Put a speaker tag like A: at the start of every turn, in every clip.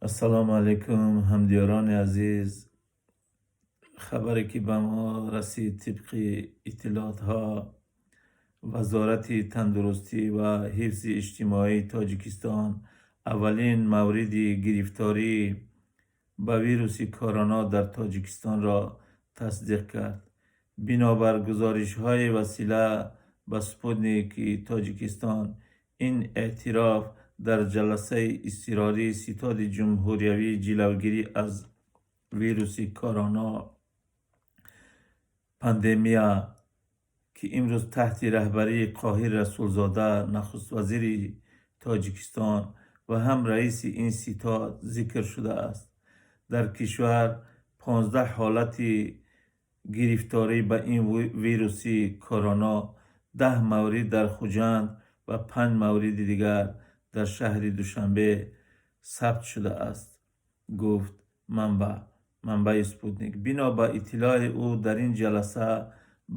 A: Ассалому алайкум, ҳамдиёрони азиз. Хабаре ки ба мо расид, тибқи иттилоотҳо, Вазорати тандурустӣ ва ҳифзи иҷтимоии Тоҷикистон аввалин мавриди гирифторӣ ба вируси корона дар Тоҷикистонро тасдиқ кард. Бинобар гузоришҳои васила ба Спутники Тоҷикистон, ин эътироф дар ҷаласаи изтирории Ситоди ҷумҳуриявии ҷилавгирӣ аз вируси корона пандемия, ки имрӯз таҳти раҳбарии Қоҳир Расулзода, нахуствазири Тоҷикистон ва ҳам раиси ин ситод, зикр шудааст. Дар кишвар 15 ҳолати гирифторӣ ба ин вируси корона, 10 маврид дар Хуҷанд ва 5 мавриди дигар дар шаҳри Душанбе сабт шудааст, гуфт манбаи Спутник. Бино ба иттилои ӯ, дар ин ҷаласа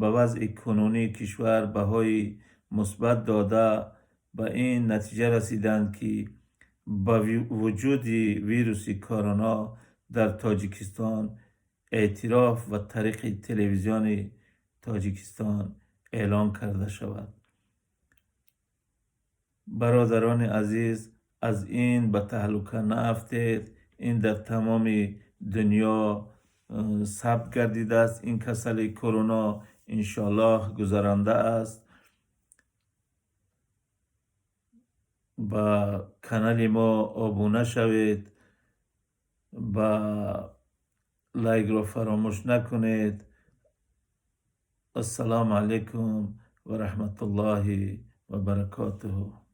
A: ба вазъи кунунии кишвар баҳои мусбат дода, ба ин натиҷа расиданд, ки ба вуҷуди вируси корона дар Тоҷикистон эътироф ва тариқи телевизиони Тоҷикистон эълон карда шавад. Бародарони азиз, аз ин ба таҳлука наафтед. Ин дар тамоми дунё сабт гардидааст. Ин касали корона иншоаллоҳ гузаранда аст. Ба канали мо обуна шавед, ба лайкро фаромӯш накунед. Ассалому алайкум ва раҳматуллоҳи ва баракотуҳу.